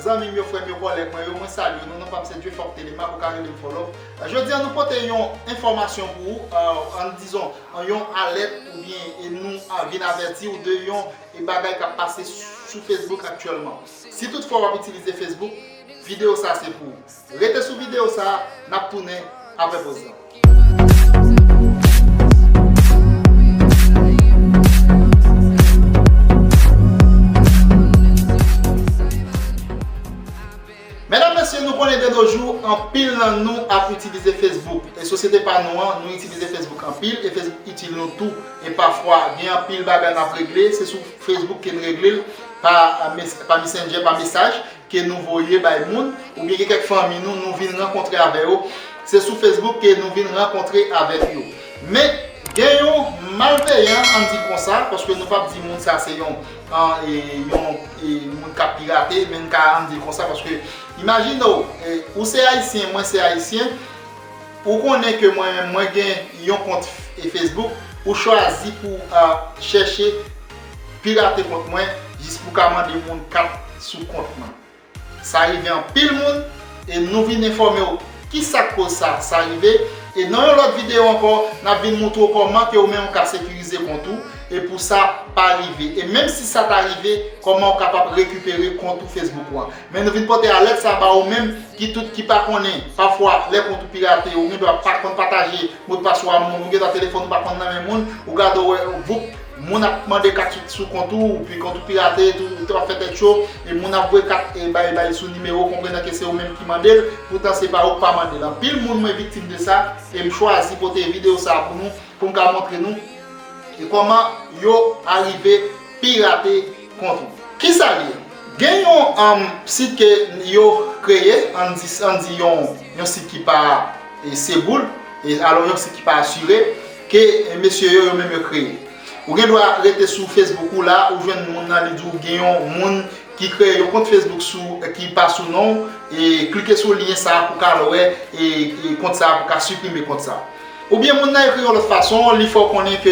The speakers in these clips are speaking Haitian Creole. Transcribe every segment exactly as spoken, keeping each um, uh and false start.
Zanmi m yo, frè m yo, kòlèg mwen yo, mwen salye nou. Non pa m se Dieuforf Telemaque, ou ka rele m Fòlòf. Jodi a nou pote yon enfòmasyon pou ou, euh, an dizon, yon alèt oubyen e nou a vin avèti w de yon e bagay k ap pase sou Facebook aktyèlman. Si toutfwa w ap itilize Facebook, videyo sa se pou ou. Rete sou videyo sa, n ap tounen apre poz lan. Medam, mesye, nou konnen de nos jours, anpil nan nou ap itilize Facebook. E sosyete pa nou an, nou itilize Facebook anpil, e Facebook itil nou tou. E pafwa, gen anpil bagay n ap regle, se sou Facebook ke n regle l, pa, pa Messenger, pa mesaj ke nou voye bay moun, oubyen gen kèk fanmi nou, nou vin rankontre avè yo, se sou Facebook ke nou vin rankontre avèk yo. Men, gen yon malveyan, ann di konsa, paske nou p ap di moun sa se yon, an, e, yon, e, moun k ap pirate, men n ka ann di konsa, paske imajine w, e, ou se ayisyen, mwen se ayisyen, ou konnen ke mwen menm, mwen gen yon kont, e, Facebook, ou chwazi pou, a, chèche pirate kont mwen, jis pou ka mande moun kat sou kont mwen. Sa rive anpil moun, e nou vin enfòme w kisa k koz sa, sa rive. E nan yon lòt videyo ankò, n ap vin moutre w kòman ke ou menm ou ka sekirize kont ou, e pou sa pa rive. E menm si sa ta rive, kòman ou kapab rekipere kont ou Facebook ou an. Men nou vin pote alèt sa ba ou menm ki tout, ki pa konnen. Pafwa, lè kont ou pirate, ou gendwa pa konn pataje modpas ou a moun, ou gendwa telefòn ou pa konn nan men moun, ou gade w wè, voup, moun ap mande kat sou, sou kont ou, pi kont ou pirate, tou, ou ap fè tèt cho, e moun ap voye kat, e, bay, bay sou nimewo, konprenan ke se ou menm ki mande l, poutan se pa ou k pa mande l. Anpil moun mwen viktim de sa, e m chwazi pote videyo sa a pou nou, pou m ka montre nou, e kòman yo arive pirate kont ou. Kisa l ye? Gen yon, um, sit ke yo kreye, ann di, ann di yon, yon sit ki pa, e, segou, e, alò yon sit ki pa asire, ke, e, mesye yo, yo menm yo kreye. Ou gen dwa rete sou Facebook ou la, ou jwenn moun nan, li di w gen yon moun ki kreye yon kont Facebook sou, ki pa sou non w, e klike sou lyen sa a pou ka al wè, e, e kont sa a, pou ka siprime kont sa a. Oubyen moun nan ekri yon lòt fason, li fè w konnen ke,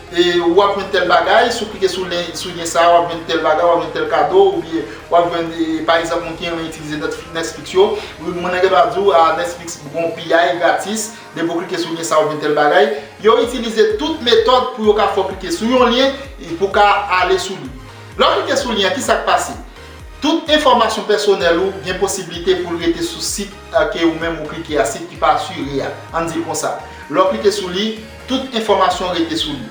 e, w ap jwenn tèl bagay, si w klike sou lyen, sou lyen sa a, w ap jwenn tèl bagay, w ap jwenn tèl kado, oubyen w ap jwenn, e, pa egzanp, moun ki renmen itilize Netf-, Netflix yo, moun nan gen dwa di w, a, Netflix gon P I gratis, depi w klike sou lyen sa a, w ap jwenn tèl bagay. Yo itilize tout metòd pou yo ka fè w klike sou yon lyen, e pou w ka ale sou li. Lè w klike sou lyen an, kisa k pase? Tout enfòmasyon pèsonèl ou gen posiblite pou l rete sou sit, a, ke ou menm ou klike a, sit ki pa asire a, ann di l konsa. Lè w klike sou li, tout enfòmasyon rete sou li.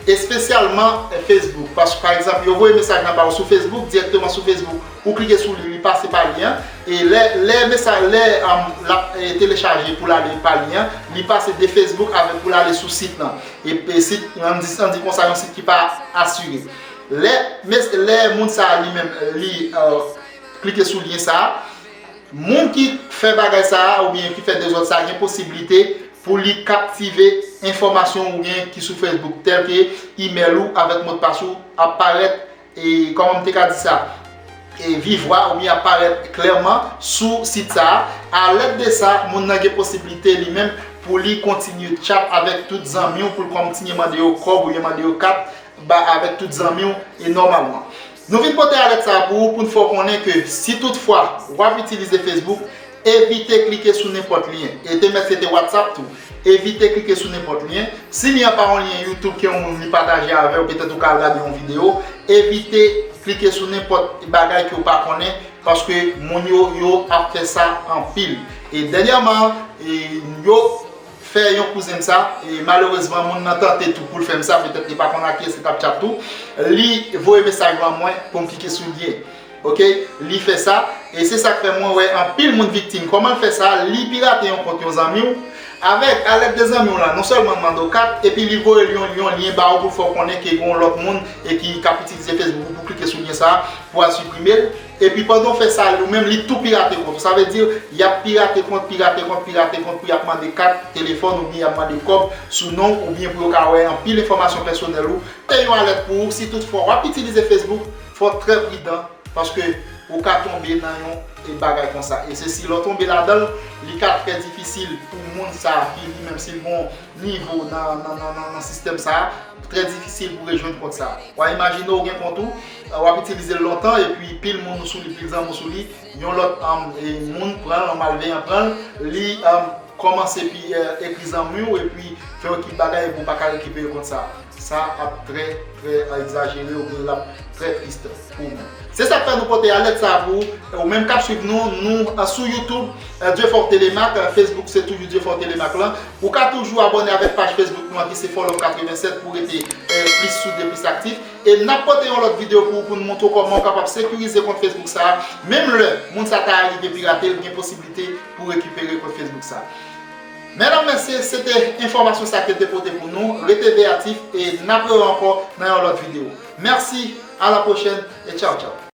Espesyalman, e, Facebook. Paske, pa egzanp, yo voye mesaj nan ba w sou Facebook, dirèkteman sou Facebook, ou klike sou li, li pase pa lyen an. E lè, lè mesaj, lè, um, l ap, e, telechaje pou l ale pa lyen an, li pase de Facebook avèk pou l ale sou sit lan. E, e sit, ann di, ann di konsa, yon sit ki pa asire. Lè, mes-, lè moun sa a li menm, li, e, klike sou lyen sa a, moun ki fè bagay sa a oubyen ki fè dezòd sa a gen posiblite pou li kaptive enfòmasyon ou gen ki sou Facebook, tèlke imèl ou avèk modpas ou ap parèt, e kòman m te ka di sa, e vivwa oubyen ap parèt klèman sou sit sa a. Alèd de sa, moun nan gen posiblite li menm pou li kontinye tchat avèk tout zanmi w, pou l kontinye mande yo kòb oubyen mande yo kat, ba, avèk tout zanmi w, e nòmalman. Nou vin pote alèt sa a pou ou, pou n fè w konnen ke si toutfwa w ap itilize Facebook, evite klike sou nenpòt lyen. E te mèt se te WhatsApp tou. Evite klike sou nenpòt lyen. Si lyen an pa yon lyen YouTube ke yon moun li pataje avè w, petèt ou ka al gade yon videyo, evite klike sou nenpòt bagay ke w pa konnen, paske moun yo, yo ap fè sa anpil. E dènyèman, e, yo fè yon kouzen m sa, e malerezman, moun nan tante tou pou l fè m sa, petèt li pa konn a kiyès li t ap tchat tou, li voye mesaj ban mwen pou m klike sou lyen. Oke? Li fè sa, e se sa k fè mwen wè anpil moun viktim. Kòman l fè sa? Li pirate yon kont yon zanmi w, avèk, alèd de zanmi w lan, non sèlman l mande w kat, epi li voye l yon, yon lyen ba ou pou l fè w konnen ke gen yon lòt moun e ki, k ap itilize Facebook ou pou klike sou lyen sa a pou al siprime l. Epi pandan w fè sa, ou menm, li tou pirate kont ou. Sa vle di, y ap pirate kont, pirate kont, pirate kont pou y ap mande kat telefòn oubyen y ap mande kòb sou non w oubyen pou yo ka wè anpil enfòmasyon pèsonèl ou. Se yon alèt pou ou, si toutfwa w ap itilize Facebook, fò w trè pridan, paske ou ka tonbe nan yon, e, bagay konsa. E se si lè w tonbe ladan l, li ka trè difisil pou moun sa a ki li menm si l gon nivo nan, nan, nan, nan, nan sistèm sa a, trè difisil pou rejwenn kont sa. W a imajine w gen kont ou, w ap itilize l lontan, epi pil moun ou sou li, pil zanmi w sou li, yon lòt um, e moun pran l, yon malveyan pran l, li um, kòmanse pi uh, ekri zanmi w, epi fè yon ekip bagay, epi w pa ka rekipere kont sa. Sa ap trè, trè egzajere, oubyen l ap trè tris pou ou menm. Se sa k fè nou pote alèt sa pou ou, ou menm k ap swiv nou, nou uh, sou YouTube, uh, Dieuphor Telemaque, uh, Facebook se toujou Dieuphor Telemaque lan. Ou ka toujou abòne avèk paj Facebook nou an ki se Follow katrevennsèt pou rete eh, plis soude, plis aktif. E n ap pote yon lòt videyo pou ou pou n montre w kòman w kapab sekirize kont Facebook sa a. Menm lè moun sa ta rive pirate l, gen posiblite pou w rekipere kont Facebook sa a. Medam, mesye, se te enfòmasyon sa ke te pote pou nou. Rete veyatif e n ap rewè ankò nan yon lòt videyo. Mèsi, a la pwochèn e tchaw tchaw.